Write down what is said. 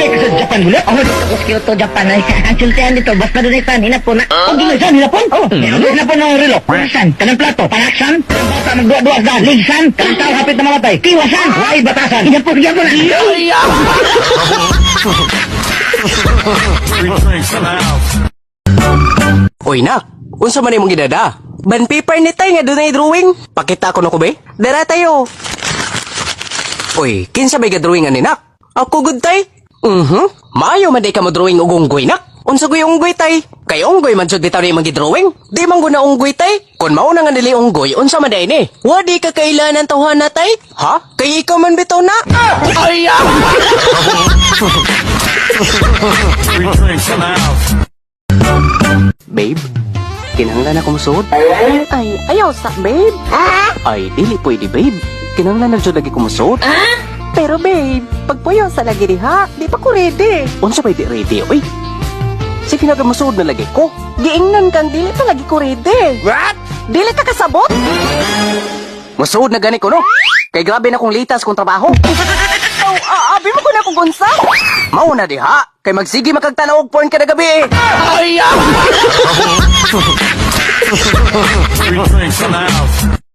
Di ka sa Japan guli? Oh, dito ko sa Kyoto, Japan. Ay, ang sultihan dito, basta dunay san, hinapon na. Oh, dunay san, hinapon? Oh, Hinapon ng relo. San, Kanang plato, panaksan. Kanang bata magduwa-duwa sa daan. Ligsan. Kanang tao hapit na mamatay. Tiwasan. Way batasan. Hinapon, gyapon na. Three drinks in the house. Oy nak, unsa man imong gidada? Ban paper ni tay nga dunay drawing. Pakita ko nako be. Dara tayo. Oy, kinsa may ga-drawing ani nak? Ako gud tay. Maayo man day ka mo drawing og unggoy nak. Unsa goy unggoy tay? Kay unggoy man jud bitaw ni imong gi-drawing. Di man guna unggoy tay. Kun mao na nga dili unggoy, unsa man day ni? Wa di ka kailanan tawhana tay? Ha? Kay ikaw man bitaw na. Ay! Three drinks in the house. Babe, kinahanglan ako musuod. Ay, ayaw sa babe. Ay, dili pwede babe. Kinahanglan na jud lagi ko musuod. Pero babe, pagpuyo sa lagi diha, di pa ko ready. Unsa bay di ready, oy? Sige na musuod na lagi ko. Giingnan kang dili pa lagi ko ready. What? Dili ka kasabot? Musuod na gani ko no. Kay grabe na kong litas kong trabaho. Aw, aabi mo ko na kung unsa. Mao na diha, kay magsige makagtanaw og porn kada gabi. Ay! Three drinks in the house.